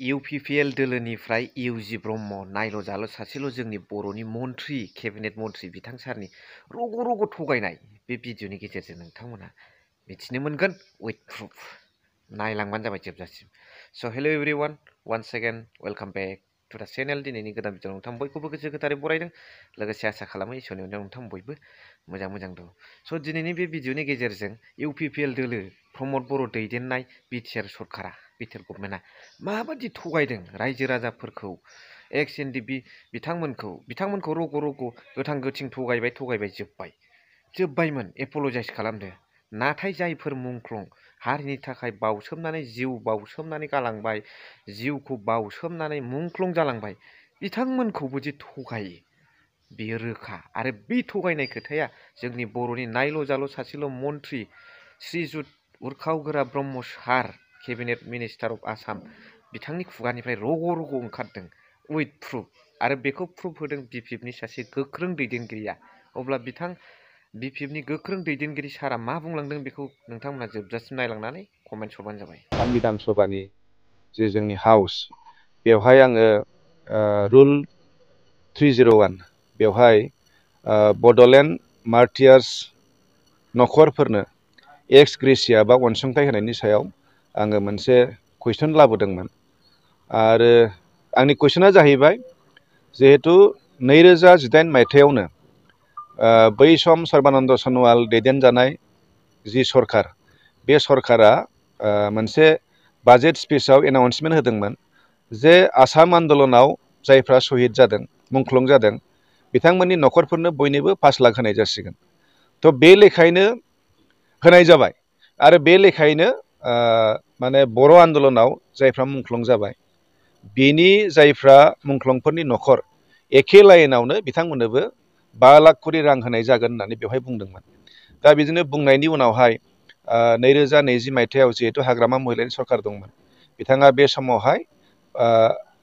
UPPL दोलोनिफ्राय इउजि ब्रह्म नायल' जाल' सासेल' जोंनि बर'नि मन्थ्रि केबिनेट मन्थ्रि बिथां सारनि रग' रग' थगायनाय बे भिडिअनि गेजेरजों नोंथांमोना मिथिनो मोनगोन उइथ प्रुफ नायलांबानो जाबाय जोबजासिम। So' hello' everyone once again welcome back to the channel. दिनैनि गोदान भिडिअ नोंथां बयखौबो गोसो गोथारै बरायदों, लोगोसे आसा खालामो इसोरनि अननायाव नोंथां बयबो मोजां दं। स' दिनैनि बे भिडिअनि गेजेरजों इउपिपिएल दोलो प्रमद बर' दैदेननाय बिटिआर सरकारा बिटिआर गभर्नमेन्टआ माबादि थगायदों रायजो राजाफोरखौ एक्स एनडिबि बिथांमोनखौ रग' रग' गोथां गोथिं थगायबाय जोब्बायमोन एपलजाइस खालामदो। नाथाय जायफोर मुंख्लं हारिनि थाखाय बावसोमनानै जिउ बावसोमनानै गालांबाय, जिउखौ बावसोमनानै मुंख्लं जालांबाय, बिथांमोनखौबो जे थगायो बेयो रोखा। आरो बे थगायनाय खोथाया जोंनि बर'नि नायल' जाल' सासेल' मन्थ्रि श्रीजुत उरखाव-गोरा ब्रह्म सार केबिनेट मिनिस्टार अफ आसाम बिथांनि खुगानिफ्राय रग' रग' ओंखारदों उइथ प्रुफ। आरो बेखौ प्रुफ होदों बिपिएफनि सासे गोख्रों दैदेनगिरिया। अब्ला बिथां बिपिएफनि गोख्रों दैदेनगिरि सारा मा बुंलांदों बेखौ नोंथांमोना जोबजासिम नायलांनानै कमेन्ट हरबानो जाबाय। संबिधान सभानि जे जोंनि हाउस बेवहाय आङो रुल 301 बेवहाय बड'लेण्ड मार्टियार्स न'खरफोरनो एक्स ग्रेसिया बा अनसुंथाइ होनायनि सायाव आङो मोनसे कुइसन लाबोदोंमोन। आरो आंनि कुइसना जाहैबाय, जिहेतु 2018 मायथाइयावनो बै सम सर्बानन्द सन'वाल दैदेनजानाय जि सरकार, बे सरकारा मोनसे बाजेट स्पिचआव एनाउन्समेन्ट होदोंमोन जे आसाम आन्दलनाव जायफ्रा शहीद जादों, मुंख्लं जादों, बिथांमोननि न'खरफोरनो बयनोबो 5 लाख होनाय जासिगोन। थ' बे लेखायैनो होनाय जाबाय। आरो बे लेखायैनो माने बर' आन्दलनाव जायफ्रा मुंख्लं जाबाय बेनि जायफ्रा मुंख्लंफोरनि न'खर एखे लाइनावनो बिथांमोननोबो 5 लाख करि रां होनाय जागोन होननानै बेवहाय बुंदोंमोन। दा बिदिनो बुंनायनि उनावहाय 2020 मायथाइयाव जिहेतु हाग्रामा महिलारि सरकार दंमोन, बिथाङा बे समावहाय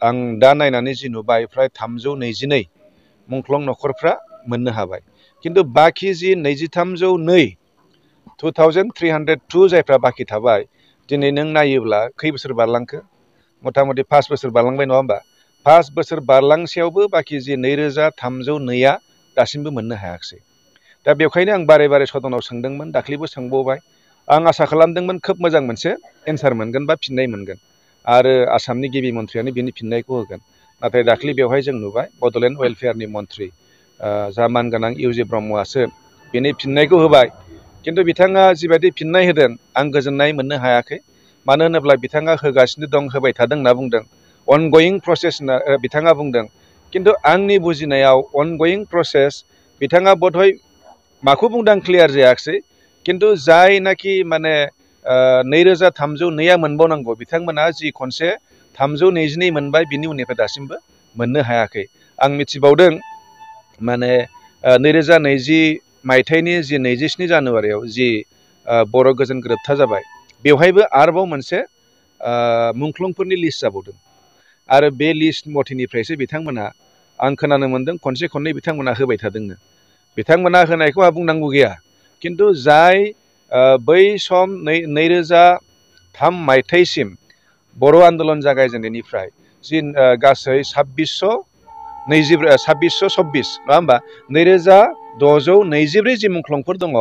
आं दा नायनानै जि नुबाय फ्राय 322 मुंख्लं न'खरफ्रा मोननो हाबाय। खिन्थु बाखि जि 2302 जायफ्रा बाखि थाबाय, दिनै नों नायोब्ला खै बोसोर बारलांखो, मथा मथि 5 बोसोर बारलांबाय नङा होमबा? 5 बोसोर बारलांसेयावबो बाखि जि 2302आ दासिमबो मोननो हायाखिसै। दा बेवखायनो आं बारे बारे सदनाव सोंदोंमोन, दाख्लैबो सोंबावबाय। आं आसा खालामदोंमोन खोब मोजां मोनसे एन्सार मोनगोन बा फिननाय मोनगोन आरो आसामनि गिबि मन्थ्रियानो बिनि फिननायखौ होगोन। नाथाय दाख्लै बेवहाय जों नुबाय बड'लेण्ड वेलफेयारनि मन्थ्रि जा मानगोनां इउजि ब्रह्मआसो बिनि फिननायखौ होबाय। खिन्थु बिथाङा जिबायदि फिननाय होदों आं गोजोननाय मोननो हायाखै। मानो होनोब्ला बिथाङा होगासिनो दं, होबाय थादों होनना बुंदों, अनगयिं प्रसेस होनना बिथाङा बुंदों। खिन्थु आंनि बुजिनायाव अनगयिं प्रसेस बिथाङा बधय माखौ बुंदों क्लियार जायाखिसै। खिन्थु जायनाखि माने 2302आ मोनबावनांगौ, बिथांमोना जि खनसे 322 मोनबाय, बिनि उननिफ्राय दासिमबो मोननो हायाखै। आं मिथिबावदों माने 2020 मायथाइनि जि 27 जानुवारियाव जि बर' गोजोन गोरोबथा जाबाय, बेवहायबो आरोबाव मोनसे मुंख्लंफोरनि लिस्ट जाबावदों। आरो बे लिस्ट मथेनिफ्रायसो बिथांमोना, आं खोनानो मोन्दों खनसे खननै बिथांमोना होबाय थादोंनो। बिथांमोना होनायखौ आंहा बुंनांगौ गैया। खिन्थु जाय बै सम 2003 मायथाइसिम बर' आन्दलन जागायजेननायनिफ्राय जि गासै 2626 नङा होमबा, 2624 जि मुंख्लंफोर दङ,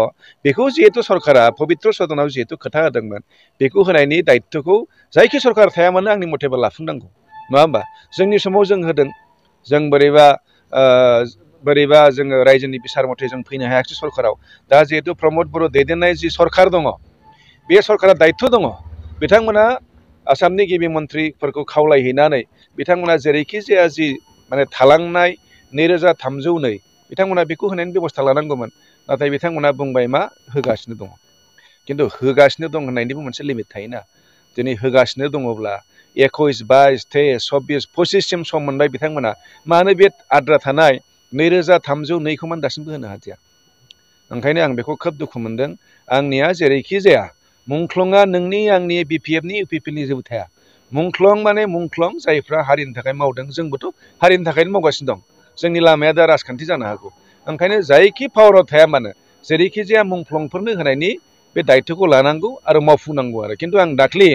बेखौ जिहेतु सरकारा पबित्र सदनाव जिहेतु खोथा होदोंमोन, बेखौ होनायनि दायित्वखौ जायखि सरकार थाया मानो आंनि मथेबा लाफुंनांगौ नङा होमबा। जोंनि समाव जों होदों, जों बोरैबा जोङो रायजोनि बिसार मथे जों फैनो हायाखिसै सरकाराव। दा जिहेतु प्रमद बर' दैदेननाय जि सरकार दङ, बे सरकारा दायित्व दङ। बिथांमोना आसामनि गिबि मन्थ्रिफोरखौ खावलायहैनानै बिथांमोना जेरैखि जाया जि माने थालांनाय 2302 बिथांमोना बेखौ होनायनि बेबस्था लानांगौमोन। नाथाय बिथांमोना बुंबाय मा होगासिनो दङ। खिन्थु होगासिनो दं होननायनिबो मोनसे लिमिट थायोना। दिनै होगासिनो दङब्ला 21, 22, 23, 24, 25सिम सम मोनबाय बिथांमोना, मानो बे आद्रा थानाय 2302खौ मानो दासिमबो होनो हादिया? ओंखायनो आं बेखौ खोब दुखु मोनदों। आंनिया जेरैखि जाया मुंख्लंआ नोंनि आंनि बिपिएफनि इउपिपिएलनि जेबो थाया। मुंख्लं माने मुंख्लं जायफ्रा हारिनि थाखाय मावदों। जोंबोथ' हारिनि थाखायनो मावगासिनो दं। जोंनि लामाया दा राजखान्थि जानो हागौ। ओंखायनो जायखि पावाराव थाया मानो जेरैखि जाया मुंख्लंफोरनो होनायनि बे दायित्वखौ लानांगौ आरो मावफुंनांगौ आरो। खिन्थु आं दाख्लै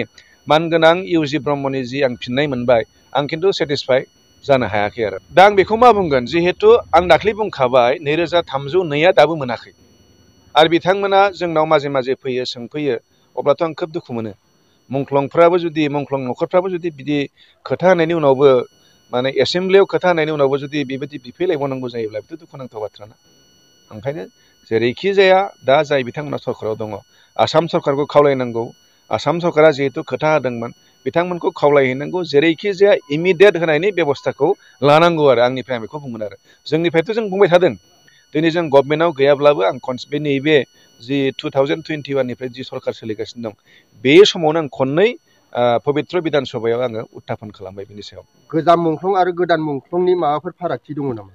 मानगोनां इउजि ब्रह्मनि जि आं फिननाय मोनबाय आं खिन्थु सेटिसफाइ जानो हायाखै आरो दा आं बेखौ मा बुंगोन जिहेतु आं दाख्लै बुंखाबाय 2302 दाबो मोनाखै आरो बिथांमोना जोंनाव माजे माजे फैयो सोंफैयो अब्लाथ' आं खोब दुखु मोनो मुंख्लं न'खरफ्राबो जुदि बिदि खोथा होनायनि उनावबो माने एसेम्ब्लियाव खोथा होनायनि उनावबो जुदि बेबायदि बिफैलायबावनांगौ जायोब्ला बेथ' दुखुनांथाव बाथ्राना ओंखायनो जेरैखि जाया दा जाय बिथांमोना सरकाराव दङ आसाम सरकारखौ खावलायनांगौ आसाम सरकारा जिहेतु खोथा होदोंमोन बिथांमोनखौ खावलायहैनांगौ जेरैखि जाया इमिडियेट होनायनि बेब'स्थाखौ लानांगौ आरो आंनिफ्राय आं बेखौ बुंगोन आरो जोंनिफ्रायथ' जों बुंबाय थादों दिनै जों गभर्नमेन्टआव गैयाब्लाबो आं बे नैबे जि 2021निफ्राय जि सरकार सोलिगासिनो दं बे समावनो आं खननै पबित्र बिधान सभायाव आङो उत्थापन खालामबाय बिनि सायाव गोजाम मुंख्लं आरो गोदान मुंख्लंनि माबाफोर फारागथि दङ नामा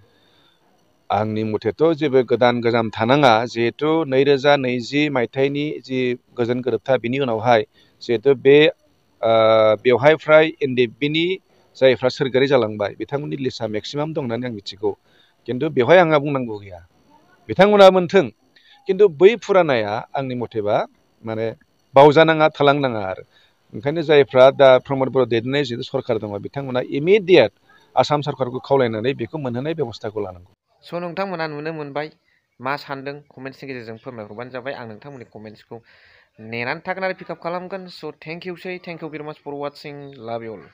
आंनि मथेथ' जेबो गोजाम थानाङा जिहेतु 2020 मायथाइनि जि गोजोन गोरोबथा बिनि उनावहाय जिहेतु बे बेवहाय फ्राय एनडिएफबिनि जायफ्रा सोरगोआरि जालांबाय बिथांमोननि लिस्टआ मेक्सिमाम दं होननानै आं मिथिगौ खिन्थु बेवहाय आंहा बुंनांगौ गैया बिथांमोना मोनथों खिन्थु बै फुरानाया आंनि मथेबा माने बावजानाङा थालांनाङा आरो ओंखायनो जायफ्रा दा प्रमद बर' दैदेननाय जिहेतु सरकार दङ बिथांमोना इमिडियेट आसाम सरकारखौ खावलायनानै बेखौ मोनहोनाय बेब'स्थाखौ लानांगौ स' नोंथांमोना नुनो मोनबाय मा सानदों कमेन्ट्सनि गेजेरजों फोरमायहरबानो जाबाय आं नोंथांमोननि कमेन्ट्सखौ नेनानै थागोन आरो पिकआप खालामगोन स' थेंक इउ भेरि माच फर वाचिं लाभ इउ अल